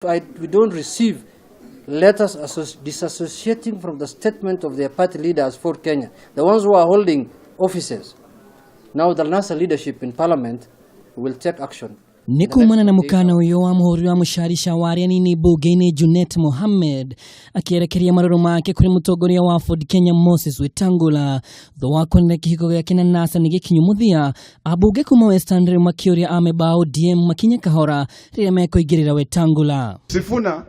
We don't receive letters disassociating from the statement of their party leaders for Kenya, the ones who are holding offices. Now the NASA leadership in parliament will take action. Nĩ kumana na mũkana ũyũ wa mũhũri wa mũcarisha wa arĩa nini mbunge-inĩ Junet Mohammed akĩerekeria marũrũ make kũrĩ mũtongoria wa Ford Kenya Moses Wetangula thutha wa kuonera kĩhiko gĩake na NASA nĩ gĩkinyu mũthia. Ambunge kuma Western rĩu makĩũria amemba a ODM makinye kahora rĩrĩa mekũingĩrĩra Wetangula. Sifuna,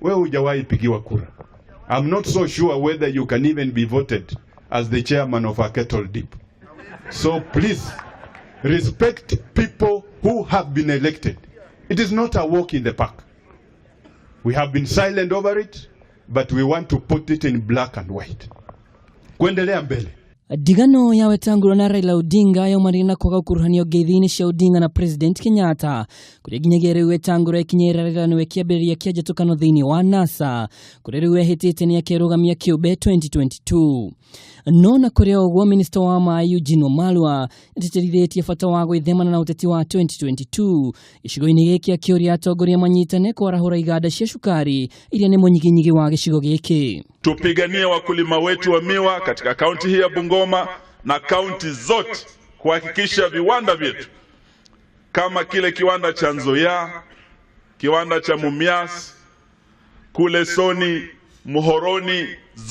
wewe hujawahi pigiwa kura. I'm not so sure whether you can even be voted as the chairman of a cattle dip. So please respect people who have been elected. It is not a walk in the park. We have been silent over it, but we want to put it in black and white. Kuendelea mbele. Ndigano ya Wetangula na Raila Odinga yaumanire na kwaga ũkuruhanio ngeithi-inĩ cia Odinga na President Kenyatta, kũrĩa nginyagia rĩu Wetangula ekinyĩrĩra Raila nĩwe kĩambĩrĩria kĩa njatũkano thĩinĩ wa NASA, kũrĩa rĩu ehĩtĩte nĩ akerũgamia kĩũmbe 2022. No na kũrĩ o ũguo, minista wa maĩ Eugene Wamalwa nĩatĩtĩrithĩtie bata wa gwĩthemana na ũteti wa 2022 gĩcigo-inĩ gĩkĩ, akĩũria atongoria manyitane kwarahũra iganda cia cukari iria nĩ mũnyiginyigi wa gĩcigo gĩkĩ. Tupiganie wakulima wetu wa miwa katika kaunti hii ya Bungoma na kaunti zote kuhakikisha viwanda vyetu kama kile kiwanda cha Nzoia, kiwanda cha Mumias, kule Soni, Muhoroni,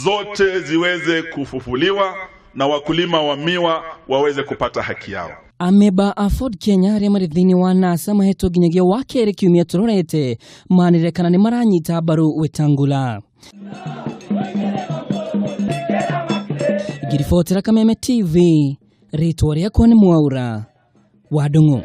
zote ziweze kufufuliwa na wakulima wa miwa waweze kupata haki yao. Amemba a Ford Kenya arĩa marĩ thĩinĩ wa NASA mahetwo nginyagia wa kerĩ kiumia tũrorete manĩrĩre kana nĩ maranyita mbaru Wetangula. Ngĩribotera Kameme TV, rĩtwa rĩakwa nĩ Mwaura wa Ndung'u.